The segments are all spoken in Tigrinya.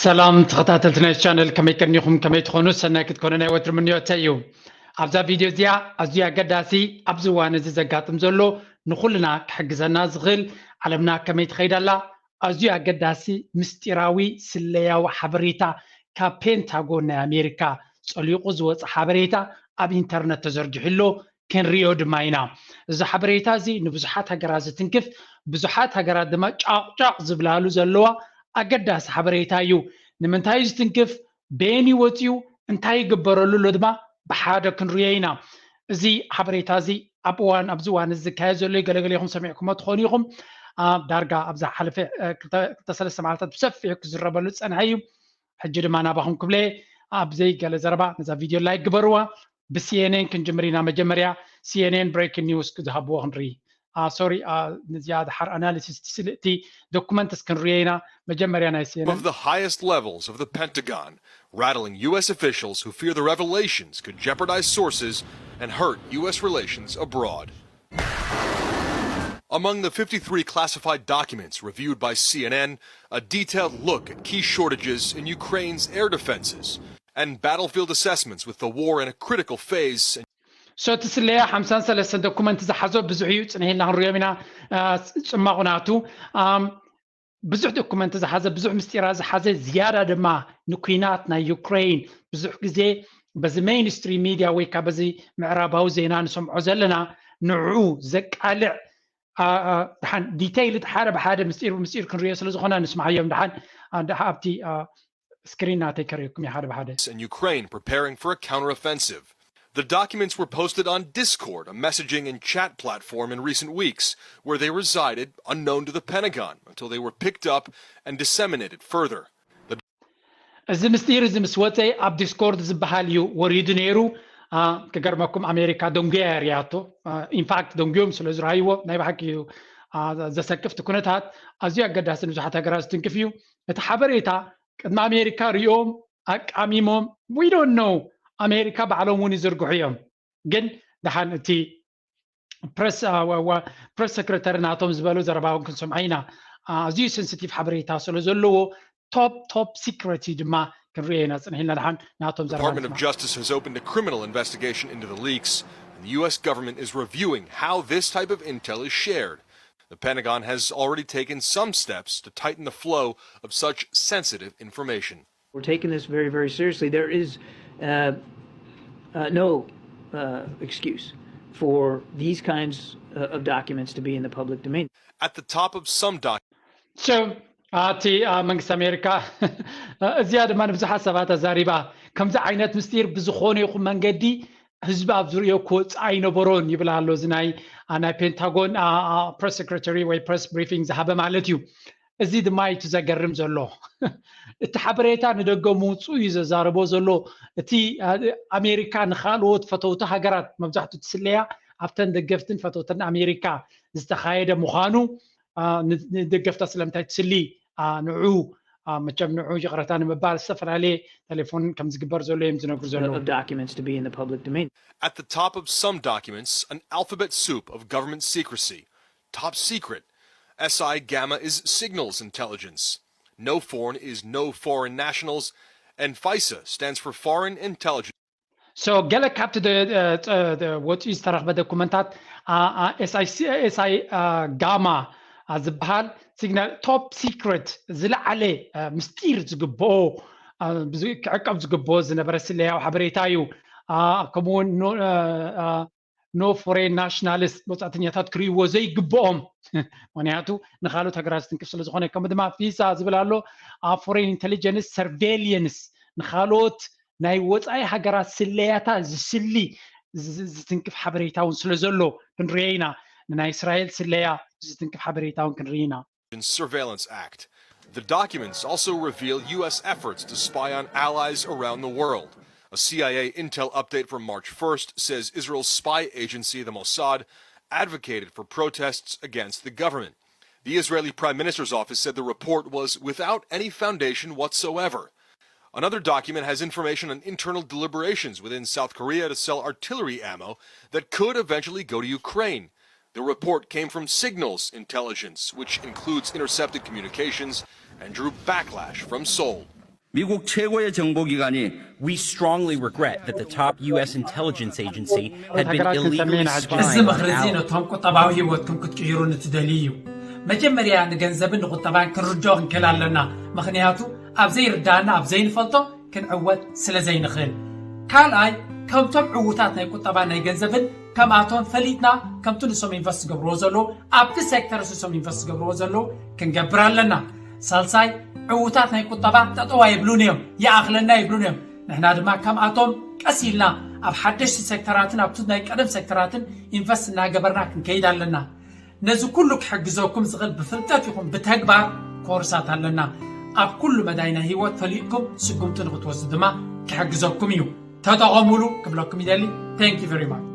ሰላም ተኸታተልቲ ናይ ቻነል፣ ከመይ ቀኒኹም? ከመይ ትኾኑ? ሰናይ ክትኮኑ ናይ ወትሪ ምንዮተይ እዩ። ኣብዛ ቪድዮ እዚኣ ኣዝዩ ኣገዳሲ፣ ኣብዚ እዋን እዚ ዘጋጥም ዘሎ ንኹልና ክሕግዘና ዝኽእል፣ ዓለምና ከመይ ትኸይድ ኣላ፣ ኣዝዩ ኣገዳሲ ምስጢራዊ ስለያዊ ሓበሬታ ካብ ፔንታጎን ናይ ኣሜሪካ ጸሊቑ ዝወጸ ሓበሬታ ኣብ ኢንተርነት ተዘርጊሑ ኣሎ። ክንሪኦ ድማ ኢና። እዚ ሓበሬታ እዚ ንብዙሓት ሃገራት ዝትንክፍ፣ ብዙሓት ሃገራት ድማ ጫቕጫቕ ዝብላሉ ዘለዋ ኣገዳሲ ሓበሬታ እዩ። ንምንታይ እዩ ዝትንክፍ? በየን እዩ ወፂኡ? እንታይ ይግበረሉ ኣሎ ድማ ብሓደ ክንሪኦ ኢና። እዚ ሓበሬታ እዚ ኣብ እዋን፣ ኣብዚ እዋን እዚ ዝካየድ ዘሎ እዩ። ገለገሌኹም ሰሚዕኩሞ ትኾኑ ኢኹም። ዳርጋ ኣብ ዝሓለፈ ክልተ ሰለስተ መዓልታት ብሰፊሑ ክዝረበሉ ዝፀንሐ እዩ። ሕጂ ድማ ናባኹም ክብለ፣ ኣብ ዘይገለ ዘረባ ነዛ ቪድዮ ላይክ ግበርዋ። ብሲኤንኤን ክንጅምር ኢና። መጀመርያ ሲኤንኤን ብሬኪንግ ኒውስ ዝሃብዎ ክንርኢ። ሶሪ፣ ነዚኣ ድሓር ኣናሊሲስ፣ እቲ ዶኩመንትስ ክንርእዮ ኢና። መጀመርያ ናይ ሲኤንኤን። Of the highest levels of the Pentagon, rattling U S officials who fear the revelations could jeopardize sources and hurt U S relations abroad. Among the fifty-three classified documents reviewed by C N N, a detailed look at key shortages in Ukraine's air defenses and battlefield assessments with the war in a critical phase. So እቲ ስለያ ሓምሳን ሰለስተን ዶኩመንት ዝሓዞ ብዙሕ እዩ። ጽንሒልና ክንሪኦም ኢና። ጽማቑ ናቱ ብዙሕ ዶኩመንት ዝሓዘ፣ ብዙሕ ምስጢራ ዝሓዘ፣ ዝያዳ ድማ ንኩናት ናይ ዩክሬን ብዙሕ ግዜ በዚ ሜይንስትሪም ሚድያ ወይ ከዓ በዚ ምዕራባዊ ዜና ንሰምዖ ዘለና ንዕኡ ዘቃልዕ ድሓን ዲቴይል ሓደ ብሓደ ምስጢር ብምስጢር ክንሪኦ ስለ ዝኾነ ንስማዓዮም ድሓን ኣብቲ ስክሪን ናተይ ከርእየኩም እየ ሓደ ብሓደ። And Ukraine preparing for a counteroffensive. The documents were posted on Discord, a messaging and chat platform, in recent weeks, where they resided, unknown to the Pentagon, until they were picked up and disseminated further. እዚ ምስጢር እዚ ምስ ወፀ ኣብ ዲስኮርድ ዝበሃል እዩ ወሪዱ ነይሩ። ክገርመኩም ኣሜሪካ ደንጉያ እያ ርያቶ። ኢንፋክት ደንጉዮም ስለ ዝረኣይዎ ናይ ብሓቂ እዩ ዘሰክፍ። እቲ ኩነታት ኣዝዩ ኣገዳሲ ንብዙሓት ሃገራት ዝትንክፍ እዩ። እቲ ሓበሬታ ቅድሚ ኣሜሪካ ሪኦም ኣቃሚሞም we don't know ኣሜሪካ ባዕሎም እውን ይዝርግሑ እዮም። ግን ደሓን እቲ ፕረስ ፕረስ ሰክረተሪ ናቶም ዝበሎ ዘረባ እውን ክንሰምዖ ኢና። ኣዝዩ ሴንሲቲቭ ሓበሬታ ስለ ዘለዎ ቶፕ ቶፕ ሲክረት እዩ ድማ ክንሪኦ ኢና። ጽንሕ ኢልና ደሓን ናቶም ዘረባ Department of Justice has opened a criminal investigation into the leaks, and the U S government is reviewing how this type of intel is shared. The Pentagon has already taken some steps to tighten the flow of such sensitive information. We're taking this very, very seriously. There is uh, uh, no uh, excuse for these kinds uh, of documents to be in the public domain. At the top of some documents, So እቲ መንግስቲ ኣሜሪካ እዚኣ ድማ ንብዙሓት ሰባት ኣዛሪባ። ከምዚ ዓይነት ምስጢር ብዝኾነ ይኹን መንገዲ ህዝቢ ኣብ ዝርእዮ ክወፅእ ኣይነበሮን ይብል ኣሎ። እዚ ናይ ናይ ፔንታጎን ፕረስ ሴክሬታሪ ወይ ፕረስ ብሪፊንግ ዝሃበ ማለት እዩ። እዚ ድማ እዩ እቲ ዘገርም ዘሎ። እቲ ሓበሬታ ንደገ ምውፅኡ እዩ ዘዛርቦ ዘሎ። እቲ ኣሜሪካ ንካልኦት ፈተውቲ ሃገራት መብዛሕትኡ ትስለያ ኣብተን ደገፍትን ፈተውትን ኣሜሪካ ዝተኻየደ ምዃኑ ንደገፍታ ስለምንታይ ትስሊ ንዑ መቸም ንዑ ይቕረታ ንምባል ዝተፈላለየ ቴሌፎን ከም ዝግበር ዘሎ እዮም ዝነግሩ ዘለዉ። Of documents to be in the public domain. At the top of some documents, an alphabet soup of government secrecy. Top secret. S I Gamma is signals intelligence. No foreign is no foreign nationals. And FISA stands for foreign intelligence. So ገለ ካብቲ ወፂኡ ዝተረኽበ ዶኩመንታት ኤስኣይ ጋማ ዝበሃል ሲግናል ቶፕ ሲክሬት ዝለዓለ ምስጢር ዝግብኦ ክዕቀብ ዝግብኦ ዝነበረ ስለያዊ ሓበሬታ እዩ። ከምኡውን ኖ ፎሬን ናሽናልስ ወፃእተኛታት ክርእይዎ ዘይግብኦም ምክንያቱ ንካልኦት ሃገራት ዝትንክፍ ስለ ዝኾነ ከምኡ ድማ ፊሳ ዝብል ኣሎ ፎሬን ኢንቴሊጀንስ ሰርቬሊየንስ ንካልኦት ናይ ወፃኢ ሃገራት ስለያታ ዝስሊ ዝትንክፍ ሓበሬታ እውን ስለ ዘሎ ክንርዮ ኢና። ንናይ እስራኤል ስለያ ዝትንክፍ ሓበሬታ እውን ክንርኢ ኢና። Surveillance Act. The documents also reveal U S efforts to spy on allies around the world. A C I A intel update from March first says Israel's spy agency, the Mossad, advocated for protests against the government. The Israeli Prime Minister's office said the report was without any foundation whatsoever. Another document has information on internal deliberations within South Korea to sell artillery ammo that could eventually go to Ukraine. The report came from Signals Intelligence, which includes intercepted communications, and drew backlash from Seoul. 미국 최고의 정보기관이 We strongly regret that the top U S intelligence agency had been ሀገራችን illegally ሰሜን spying እዚ on ምኽሪ እዚ our ነቶም ቁጠባዊ ህይወትኩም ክትቅይሩ ንትደልዩ እዩ። መጀመርያ ንገንዘብን ንቁጠባን ክንርድኦ ክንክእል ኣለና። ምኽንያቱ ኣብ ዘይርዳእና ኣብ ዘይንፈልጦ ክንዕወት ስለ ዘይንኽእል። ካልኣይ ከምቶም ዕዉታት ናይ ቁጠባ ናይ ገንዘብን ከምኣቶም ፈሊጥና ከምቲ ንሶም ኢንቨስት ዝገብርዎ ዘለዉ ኣብቲ ሴክተር ንሶም ኢንቨስት ዝገብርዎ ዘለዉ ክንገብር ኣለና። ሳልሳይ ዕዉታት ናይ ቁጠባ ጠጠው ኣይብሉን እዮም፣ ይኣኽለና ይብሉን እዮም። ንሕና ድማ ከምኣቶም ቀስ ኢልና ኣብ ሓደሽቲ ሴክተራትን ኣብቲ ናይ ቀደም ሴክተራትን ኢንቨስት እናገበርና ክንከይድ ኣለና። ነዚ ኩሉ ክሕግዘኩም ዝኽእል ብፍልጠት ይኹን ብተግባር ኮርሳት ኣለና። ኣብ ኩሉ መዳይ ናይ ህይወት ፈሊጥኩም ስጉምቲ ንክትወስዱ ድማ ክሕግዘኩም እዩ። ተጠቐሙሉ ክብለኩም ይደሊ። Thank you very much።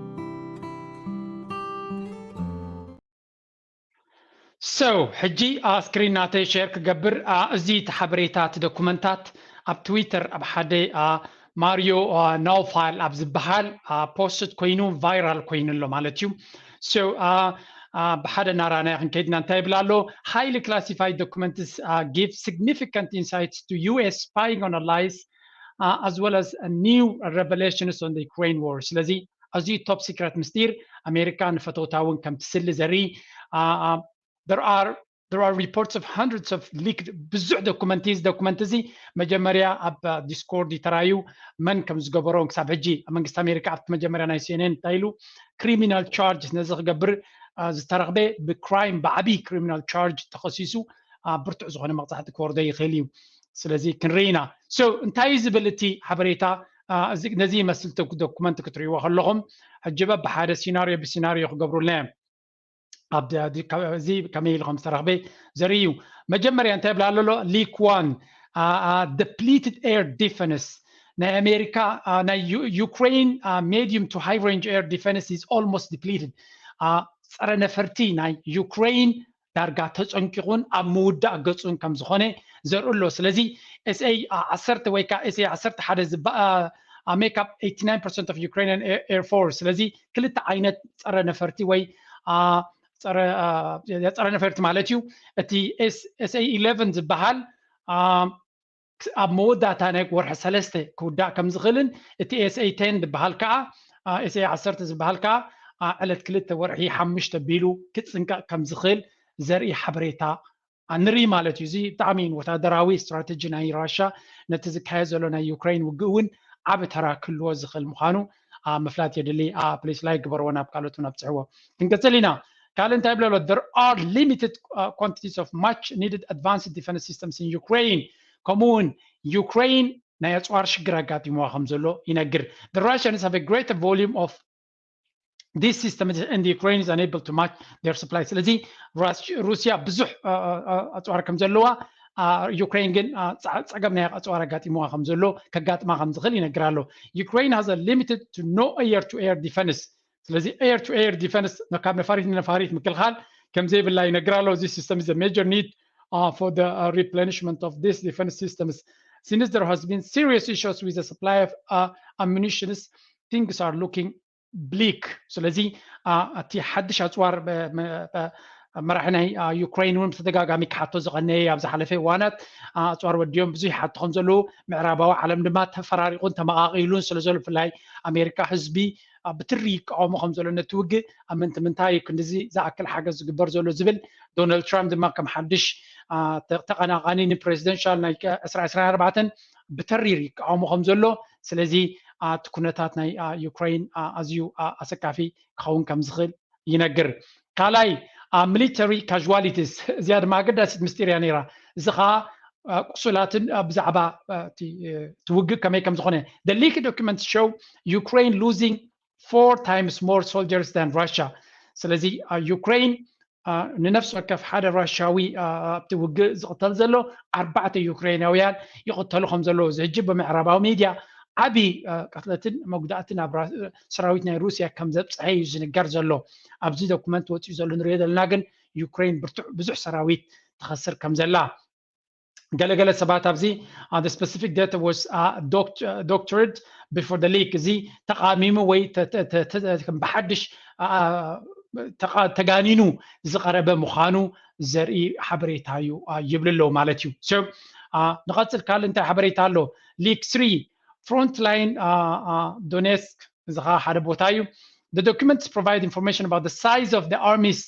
So ሕጂ ስክሪን ናተይ ሼር ክገብር። እዚ እቲ ሓበሬታ እቲ ዶኩመንታት ኣብ ትዊተር ኣብ ሓደ ማሪዮ ናውፋል ኣብ ዝበሃል ፖስት ኮይኑ ቫይራል ኮይኑ ኣሎ ማለት እዩ። So ብሓደ እናራናዮ ክንከይድና እንታይ ይብል ኣሎ? Highly classified documents give significant insights to U S spying on allies as well as new revelations on the Ukraine war። ስለዚ ኣዝዩ ቶፕ ሲክረት ምስጢር ኣሜሪካ ንፈተውታ እውን ከም ትስሊ ዘርኢ there are there are reports of hundreds of leaked ብዙሕ ዶኩመንት እዚ ዶኩመንት እዚ መጀመርያ ኣብ ዲስኮርድ ይተራዩ መን ከም ዝገበሮን ክሳብ ሕጂ መንግስቲ ኣሜሪካ ኣብቲ መጀመርያ ናይ ሲኤንኤን እንታይ ኢሉ ክሪሚናል ቻርጅ ነዚ ክገብር ዝተረኽበ ብክራይም ብዓብዪ ክሪሚናል ቻርጅ ተኸሲሱ ብርቱዕ ዝኾነ መቕፃዕቲ ክወርዶ ይኽእል እዩ። ስለዚ ክንርኢ ኢና። So እንታይ እዩ ዝብል እቲ ሓበሬታ? ነዚ ይመስል ዶኩመንት ክትርእይዎ ከለኹም ሕጂ በብሓደ ሲናሪዮ ብሲናሪዮ ክገብሩልና እዮም። ኣብዚ ከመይ ኢሉ ከም ዝተረኽበ ዘርኢ እዩ። መጀመርያ እንታይ ይብል ኣሎ? Leak one depleted air defense ናይ ኣሜሪካ ናይ Ukraine medium to high range air defense is almost depleted። ፀረ ነፈርቲ ናይ ዩክሬን ዳርጋ ተፀንቂቑን ኣብ ምውዳእ ገፁን ከም ዝኾነ ዘርኢ ኣሎ። ስለዚ ኤስኤ ዓሰርተ ወይ ከዓ ኤስኤ ዓሰርተ ሓደ make up eighty nine percent of Ukrainian air force። ስለዚ ክልተ ዓይነት ፀረ ነፈርቲ ወይ ፀረ ነፈርቲ ማለት እዩ። እቲ ኤስኤ ኢለቨን ዝበሃል ኣብ መወዳእታ ናይ ወርሒ ሰለስተ ክውዳእ ከም ዝኽእልን እቲ ኤስኤ ቴን ዝበሃል ከዓ ኤስኤ ዓሰርተ ዝበሃል ከዓ ዕለት ክልተ ወርሒ ሓሙሽተ ቢሉ ክፅንቀቕ ከም ዝኽእል ዘርኢ ሓበሬታ ንርኢ ማለት እዩ። እዚ ብጣዕሚ ወታደራዊ ስትራተጂ ናይ ራሻ ነቲ ዝካየድ ዘሎ ናይ ዩክሬን ውግእ እውን ዓብ ተራ ክህልዎ ዝኽእል ምዃኑ ምፍላጥ የድሊ። ፕሊስ ላይክ ግበርዎ ናብ ካልኦት እውን ኣብፅሕዎ። ክንቅፅል ኢና። ካልእ እንታይ ይብል ኣሎ? There are limited quantities of much needed advanced defense systems in Ukraine። ከምኡ እውን ዩክሬን ናይ ኣፅዋር ሽግር ኣጋጢምዋ ከም ዘሎ ይነግር። The Russians have a greater volume of this system and Ukraine is unable to match their supply። ስለዚ ሩስያ ብዙሕ ኣፅዋር ከም ዘለዋ ዩክሬን ግን ፀገም ናይ ኣፅዋር ኣጋጢምዋ ከም ዘሎ ከጋጥማ ከም ዝኽእል ይነግር ኣሎ። Ukraine has a limited to no air to air defense። ስለዚ air to air defense ካብ ነፋሪት ንነፋሪት ምክልኻል ከም ዘይብላ ይነግር ኣሎ። This system is a major need for the replenishment of these defense systems since there has been serious issues with the supply of ammunitions. Things are looking bleak። ስለዚ እቲ ሓድሽ ኣፅዋር መራሒ ናይ ዩክሬን እውን ብተደጋጋሚ ክሓቶ ዝቐነየ ኣብ ዝሓለፈ እዋናት ኣፅዋር ወዲኦም ብዙሕ ይሓቱ ከም ዘለዉ ምዕራባዊ ዓለም ድማ ተፈራሪቑን ተመቓቒሉን ስለ ዘሎ ብፍላይ ኣሜሪካ ህዝቢ ብትሪ ይቃወሞ ከም ዘሎ ነቲ ውግእ ኣብ ምንቲ ምንታይ እዩ ክንድዚ ዝኣክል ሓገዝ ዝግበር ዘሎ ዝብል ዶናልድ ትራምፕ ድማ ከም ሓድሽ ተቐናቓኒ ንፕሬዚደንሻል ናይ ዕስራ ዕስራን ኣርባዕተን ብተሪር ይቃወሞ ከም ዘሎ ስለዚ እቲ ኩነታት ናይ ዩክሬን ኣዝዩ ኣሰካፊ ክኸውን ከም ዝኽእል ይነግር። ካልኣይ ሚሊተሪ ካዥዋሊቲስ እዚኣ ድማ ኣገዳሲት ምስጢር እያ ነይራ። እዚ ከዓ ቁሱላትን ብዛዕባ እቲ ውግእ ከመይ ከም ዝኾነ the leaked documents show Ukraine losing four times more soldiers than Russia። ስለዚ ዩክሬን ንነፍሲ ወከፍ ሓደ ራሻዊ ኣብቲ ውግእ ዝቕተል ዘሎ ኣርባዕተ ዩክሬናውያን ይቕተሉ ከም ዘለዉ እዚ ሕጂ ብምዕራባዊ ሚድያ ዓብዪ ቅትለትን መጉዳእትን ኣብ ሰራዊት ናይ ሩስያ ከም ዘብፅሐ እዩ ዝንገር ዘሎ። ኣብዚ ዶኩመንት ወፂኡ ዘሎ ንሪኦ ዘለና ግን ዩክሬን ብርቱዕ ብዙሕ ሰራዊት ትኸስር ከም ዘላ ገለገለ ሰባት ኣብዚ the specific data was doctored before the leak እዚ ተቃሚሙ ወይ ብሓድሽ ተጋኒኑ ዝቀረበ ምዃኑ ዘርኢ ሓበሬታ እዩ ይብል ኣለዉ ማለት እዩ። ንቐፅል። ካልእ እንታይ ሓበሬታ ኣሎ? ሊክ ስሪ፣ ፍሮንትላይን ዶኔስክ፣ እዚ ከዓ ሓደ ቦታ እዩ። The documents provide information about the size of the armies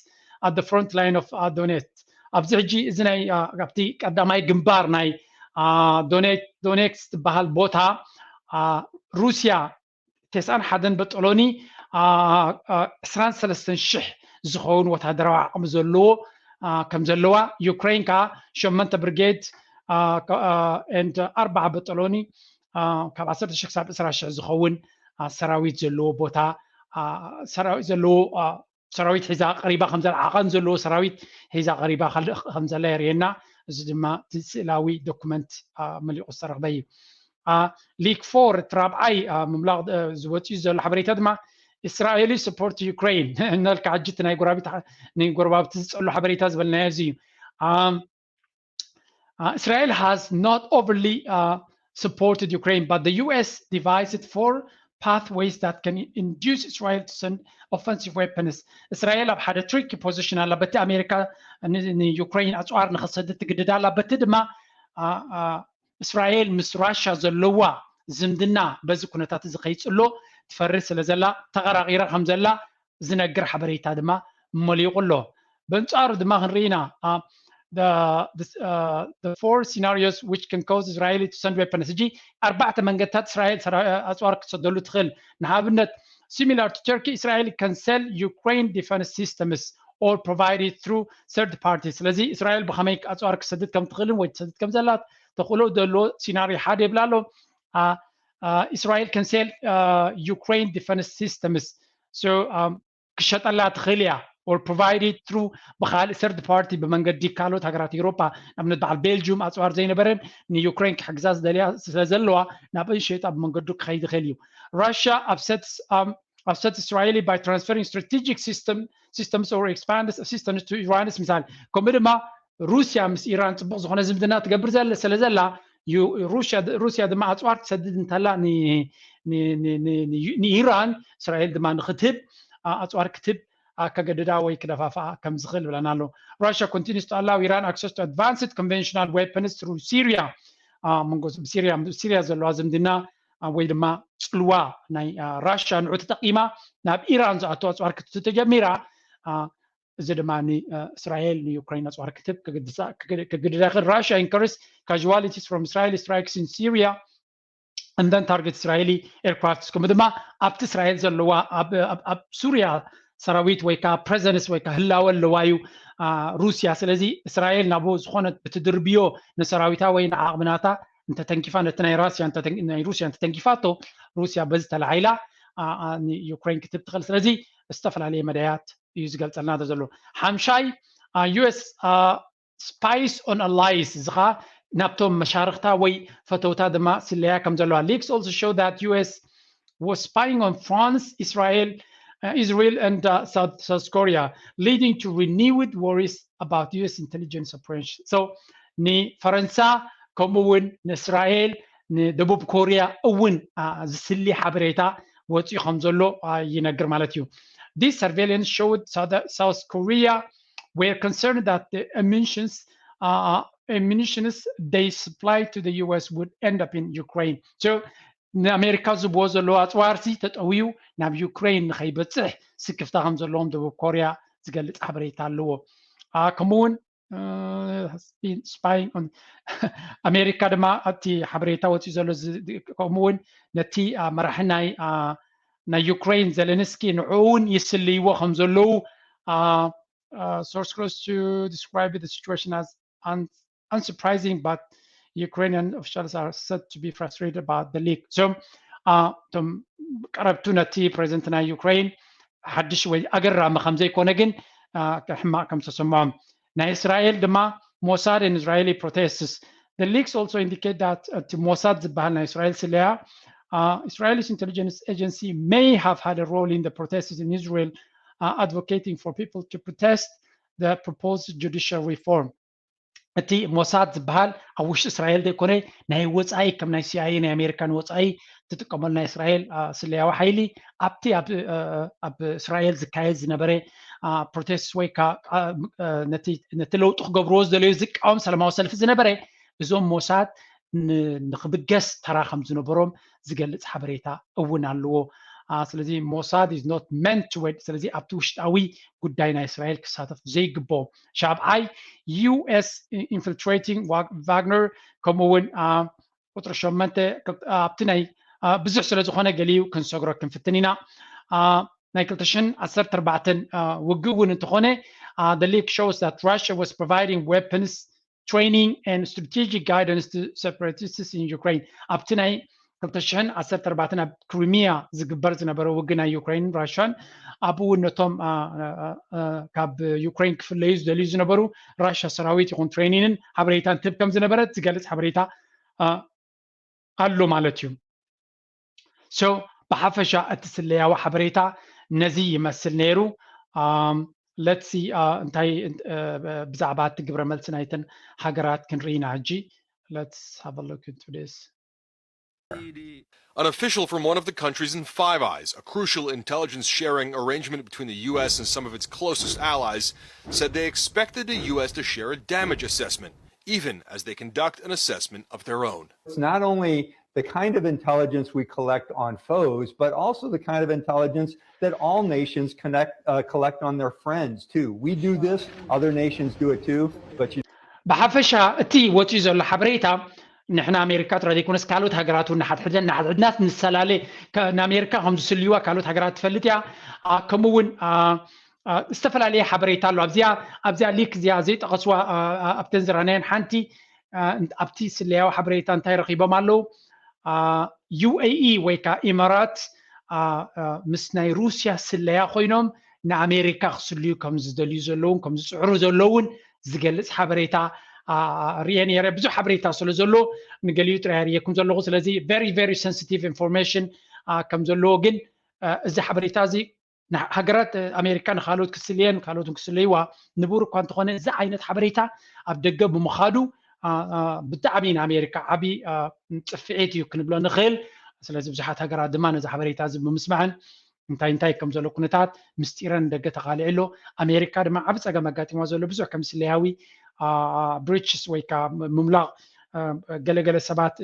at the front line of Donetsk. ኣብዚ ሕጂ እዚ ናይ ኣብቲ ቀዳማይ ግንባር ናይ ዶኔክስ ዝበሃል ቦታ ሩስያ ተስዓን ሓደን በጠሎኒ ዕስራን ሰለስተን ሽሕ ዝኸውን ወታደራዊ ዓቕሚ ዘለዎ ከም ዘለዋ፣ ዩክሬን ከዓ ሸመንተ ብርጌድ ኣርባዓ በጠሎኒ ካብ ዓሰርተ ሽሕ ክሳብ ዕስራ ሽሕ ዝኸውን ሰራዊት ዘለዎ ቦታ፣ ሰራዊት ዘለዎ ሰራዊት ሒዛ ቀሪባ ከም ዘላ፣ ዓቐን ዘለዎ ሰራዊት ሒዛ ቀሪባ ከም ዘላ የርእየና። እዚ ድማ እቲ ስእላዊ ዶኩመንት መሊቑ ዝተረኽበ እዩ። ሊክ ፎር፣ እቲ ራብዓይ ምምላቕ ዝወፅኡ ዘሎ ሓበሬታ ድማ፣ እስራኤሊ support Ukraine እናልካ ሕጂ እቲ ናይ ጎረባብቲ ዝፀሉ ሓበሬታ ዝበልናዮ እዚ እዩ። Israel has not overly supported Ukraine, but the U S devised four pathways that can induce Israel to send offensive weapons. እስራኤል ኣብ ሓደ tricky position ኣላ። በቲ ኣሜሪካ ንዩክሬን ኣፅዋር ንክሰድድ ትግድድ ኣላ። በቲ ድማ እስራኤል ምስ ራሻ ዘለዋ ዝምድና በዚ ኩነታት እዚ ከይፅሎ ትፈርህ ስለ ዘላ፣ ተቐራቒራ ከም ዘላ ዝነግር ሓበሬታ ድማ መሊቑ ኣሎ። በንጻሩ ድማ ክንርኢ ኢና። The four scenarios which can cause Israel to send weapons. ሕጂ ኣርባዕተ መንገድታት እስራኤል ኣፅዋር ክትሰደሉ ትኽእል። ንኣብነት similar to Turkey, Israel can sell Ukraine defense systems or provide it through third party. ስለዚ እስራኤል ብኸመይ ኣፅዋር ክትሰድድ ከም ትኽእልን ወይ ትሰድድ ከም ዘላት ተኽእሎ ዘሎ ሲናሪዮ ሓደ ይብላ ኣሎ። Israel can sell Ukraine defense systems. So ክሸጠላ ትኽእል እያ። Or provide it through ብካልእ third party፣ ብመንገዲ ካልኦት ሃገራት ኤውሮጳ፣ ንኣብነት በዓል ቤልጅዩም ኣፅዋር ዘይነበረን ንዩክሬን ክሕግዛ ዝደልያ ስለ ዘለዋ ናብእን ሸይጣ ብመንገዱ ክኸይድ ይኽእል እዩ። ራሽያ upsets Israeli by transferring strategic system systems or expands assistance to Iran's missile. ከምኡ ድማ ሩስያ ምስ ኢራን ፅቡቕ ዝኾነ ዝምድና ትገብር ስለ ዘላ፣ ሩስያ ድማ ኣፅዋር ትሰድድ እንተላ ንኢራን፣ እስራኤል ድማ ንክትህብ ኣፅዋር ክትህብ ከገድዳ ወይ ክደፋፍኣ ከም ዝኽእል ብለና ኣሎ። Russia continues to allow Iran access to advanced conventional weapons through Syria. መንጎ ብሲሪያ ዘለዋ ዝምድና ወይ ድማ ፅልዋ ናይ ራሽያ ንዑ ተጠቂማ ናብ ኢራን ዝኣቱ ኣፅዋር ክትህብ ተጀሚራ። እዚ ድማ እስራኤል ንዩክሬን ኣፅዋር ክትህብ ክግድዳ ይኽእል። Russia incurs casualties from Israeli strikes in Syria and then target Israeli aircrafts. ከምኡ ድማ ኣብቲ እስራኤል ዘለዋ ኣብ ሱሪያ ሰራዊት ወይ ከዓ presence ወይ ከዓ ህላወ ኣለዋ እዩ ሩስያ። ስለዚ እስራኤል ናብኡ ዝኾነት ብትድርብዮ ንሰራዊታ ወይ ንዓቕሚ ናታ እንተተንኪፋ፣ ነቲ ናይ ራስያ ናይ ሩስያ እንተተንኪፋቶ፣ ሩስያ በዚ ተላዒላ ንዩክሬን ክትህብ ትኽእል። ስለዚ ዝተፈላለየ መዳያት እዩ ዝገልፀልና ዘሎ። ሓምሻይ፣ U S spies on allies፣ እዚ ከዓ ናብቶም መሻርክታ ወይ ፈተውታ ድማ ስለያ ከም ዘለዋ። Leaks also show that U S was spying on France, Israel, uh, Israel and uh, South, South Korea, leading to renewed worries about U S intelligence operation. So ንፈረንሳ ከምኡ እውን ንእስራኤል ንደቡብ ኮርያ እውን ዝስሊ ሓበሬታ ወፂኡ ከም ዘሎ ይነግር ማለት እዩ። This surveillance showed South Korea were concerned that the ammunitions uh, ammunitions they supply to the U S would end up in Ukraine. So ንኣሜሪካ ዝብዎ ዘለዎ ኣፅዋርሲ ተጠውዩ ናብ ዩክሬን ንኸይበፅሕ ስክፍታ ከም ዘለዎም ደቡብ ኮርያ ዝገልፅ ሓበሬታ ኣለዎ። ከምኡውን spying on ኣሜሪካ ድማ ኣብቲ ሓበሬታ ወፂኡ ዘሎ ከምኡውን ነቲ መራሒ ናይ ናይ ዩክሬን ዜሌንስኪ ንዕኡ እውን ይስልይዎ ከም ዘለዉ source close to describe the situation as unsurprising, but Ukrainian officials are said to be frustrated about the leak. So እቶም ቀረብቱ ነቲ ፕሬዚደንት ናይ ዩክሬን ሓድሽ ወይ ኣገራሚ ከም ዘይኮነ ግን ሕማቕ ከም ዝተሰምዖም ናይ እስራኤል ድማ ሞሳድ and Israeli protests. The leaks also indicate that እቲ ሞሳድ ዝበሃል ናይ እስራኤል ስለያ Israel's intelligence agency may have had a role in the protests in Israel, uh, advocating for people to protest the proposed judicial reform. እቲ ሞሳድ ዝበሃል ኣብ ውሽጢ እስራኤል ዘይኮነ ናይ ወፃኢ ከም ናይ ሲኣይኤ ናይ ኣሜሪካን ወፃኢ ትጥቀመሉ ናይ እስራኤል ስለያዊ ሓይሊ ኣብቲ ኣብ እስራኤል ዝካየድ ዝነበረ ፕሮቴስት ወይ ነቲ ለውጢ ክገብርዎ ዝደለዩ ዝቃወም ሰላማዊ ሰልፊ ዝነበረ እዞም ሞሳድ ንክብገስ ተራ ከም ዝነበሮም ዝገልፅ ሓበሬታ እውን ኣለዎ። ስለዚ ሞሳድ is not meant to wait። ስለዚ ኣብቲ ውሽጣዊ ጉዳይ ናይ እስራኤል ክሳተፍ ዘይግብኦ። ሻብዓይ፣ ዩ ኤስ ኢንፊልትሬቲንግ ቫግነር፣ ከምኡ እውን ቁፅሪ ሸመንተ ኣብቲ ናይ ብዙሕ ስለ ዝኾነ ገሊኡ ክንሰግሮ ክንፍትን ኢና። ናይ ክልተ ሽሕን ዓሰርተ ኣርባዕተን ውግእ እውን እንተኾነ፣ the leak shows that Russia was providing weapons, training and strategic guidance to separatists in Ukraine። ኣብቲ ናይ ክልተ ሽሕን ዓሰርተ ኣርባዕተን ኣብ ክሪሚያ ዝግበር ዝነበረ ውግእ ናይ ዩክሬን ራሽያን፣ ኣብኡ እውን ነቶም ካብ ዩክሬን ክፍለዩ ዝደልዩ ዝነበሩ ራሽያ ሰራዊት ይኹን ትሬኒንን ሓበሬታን ትህብ ከም ዝነበረት ዝገልፅ ሓበሬታ ኣሎ ማለት እዩ። So ብሓፈሻ እቲ ስለያዊ ሓበሬታ ነዚ ይመስል ነይሩ። Let's see እንታይ ብዛዕባ እቲ ግብረ መልሲ ናይተን ሃገራት ክንርኢ ኢና ሕጂ። Let's have a look into this. An official from one of the countries in Five Eyes, a crucial intelligence sharing arrangement between the U S and some of its closest allies, said they expected the U S to share a damage assessment, even as they conduct an assessment of their own. It's not only the kind of intelligence we collect on foes, but also the kind of intelligence that all nations connect, uh, collect on their friends too. We do this, other nations do it too, but you ብሓፈሻ እቲ ወፂኡ ዘሎ ሓበሬታ ንሕና ኣሜሪካ ጥራይ ዘይኮነስ ካልኦት ሃገራት እውን ንሓድሕድና ንሓድሕድና ንሰላለ። ንኣሜሪካ ከም ዝስልይዋ ካልኦት ሃገራት ትፈልጥ እያ። ከምኡ እውን ዝተፈላለየ ሓበሬታ ኣሎ ኣብዚኣ ኣብዚኣ ሊክ እዚኣ ዘይጠቐስዋ ኣብተን ዝረኣናየን ሓንቲ ኣብቲ ስለያዊ ሓበሬታ እንታይ ረኺቦም ኣለዉ? ዩ ኤ ኢ ወይ ከዓ ኢማራት ምስ ናይ ሩስያ ስለያ ኮይኖም ንኣሜሪካ ክስልዩ ከም ዝደልዩ ዘለውን ከም ዝፅዕሩ ዘለውን ዝገልፅ ሓበሬታ ሪኤ ነይረ። ብዙሕ ሓበሬታ ስለ ዘሎ ንገሊኡ ጥራይ ሪኤኩም ዘለኹ። ስለዚ very very sensitive information ከም ዘለዎ ግን እዚ ሓበሬታ እዚ ሃገራት ኣሜሪካ ንካልኦት ክስልየን ካልኦትን ክስለይዋ ንቡር እኳ እንተኾነ እዚ ዓይነት ሓበሬታ ኣብ ደገ ብምኻዱ ብጣዕሚ ንኣሜሪካ ዓብዪ ፅፍዒት እዩ ክንብሎ ንኽእል። ስለዚ ብዙሓት ሃገራት ድማ ነዚ ሓበሬታ እዚ ብምስማዕን እንታይ እንታይ ከም ዘሎ ኩነታት ምስጢረን ደገ ተኻሊዑ ኣሎ። ኣሜሪካ ድማ ዓብ ፀገም ኣጋጢሞ ዘሎ ብዙሕ ከም ስለያዊ ብሪችስ ወይ ከዓ ምምላቕ ገለገለ ሰባት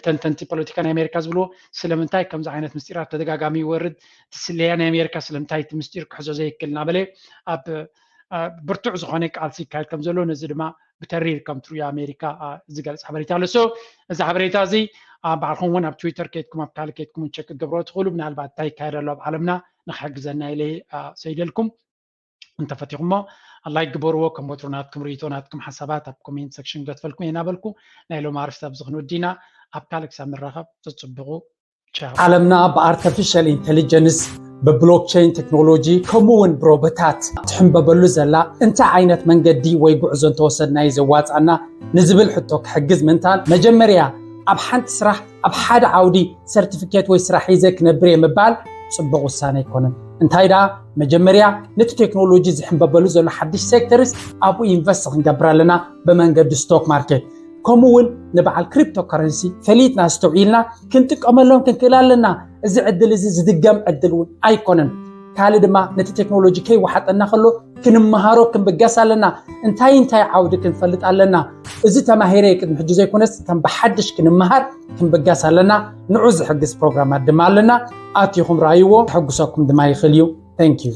ተንተንቲ ፖለቲካ ናይ ኣሜሪካ ዝብልዎ ስለምንታይ ከምዚ ዓይነት ምስጢራት ተደጋጋሚ ይወርድ ትስለያ ናይ ኣሜሪካ ስለምንታይ እቲ ምስጢር ክሕዞ ዘይክል እናበለ ኣብ ብርቱዕ ዝኾነ ቃልሲ ይካየድ ከም ዘሎ ነዚ ድማ ብተሪር ከም ትሪዮ ኣሜሪካ ዝገልፅ ሓበሬታ ኣሎ። So እዚ ሓበሬታ እዚ ባዕልኹም እውን ኣብ ትዊተር ከይድኩም ኣብ ካልእ ከይድኩም እውን ቸክ ክትገብርዎ ትኽእሉ። ምናልባት እንታይ ይካየድ ኣሎ ኣብ ዓለምና ንክሕግዘና ኢለ ሰይደልኩም እንተፈቲኹሞ ላይክ ግበርዎ። ከም ወትሩ ናትኩም ርእይቶ ናትኩም ሓሳባት ኣብ ኮሜንት ሴክሽን ገትፈልኩም እየ እናበልኩ ናይ ሎም ኣርስቲ ኣብዚ ክንወዲ ኢና። ኣብ ካልእ ክሳብ ንራኸብ ተፅብቑ። ቻው። ዓለምና ብኣርተፊሻል ኢንቴሊጀንስ ብብሎክቸይን ቴክኖሎጂ ከምኡ እውን ብሮቦታት ትሕንበበሉ ዘላ እንታይ ዓይነት መንገዲ ወይ ጉዕዞ እንተወሰድና እዩ ዘዋፃና ንዝብል ሕቶ ክሕግዝ ምንታል መጀመርያ ኣብ ሓንቲ ስራሕ ኣብ ሓደ ዓውዲ ሰርቲፊኬት ወይ ስራሕ ሒዘ ክነብር እየ ምባል ፅቡቕ ውሳነ ኣይኮነን። እንታይ ደኣ መጀመርያ ነቲ ቴክኖሎጂ ዝሕንበበሉ ዘሎ ሓድሽ ሴክተርስ ኣብኡ ኢንቨስት ክንገብር ኣለና ብመንገዲ ስቶክ ማርኬት ከምኡ እውን ንበዓል ክሪፕቶ ከረንሲ ፈሊጥና ኣስተውዒልና ክንጥቀመሎም ክንክእል ኣለና። እዚ ዕድል እዚ ዝድገም ዕድል እውን ኣይኮነን። ካልእ ድማ ነቲ ቴክኖሎጂ ከይወሓጠና ከሎ ክንመሃሮ ክንብገስ ኣለና። እንታይ እንታይ ዓውዲ ክንፈልጥ ኣለና። እዚ ተማሂረ ቅድሚ ሕጂ ዘይኮነስ ከም ብሓድሽ ክንመሃር ክንብገስ ኣለና። ንዑ ዝሕግዝ ፕሮግራማት ድማ ኣለና። ኣቲኹም ረኣይዎ። ክሕጉሰኩም ድማ ይኽእል እዩ። Thank you።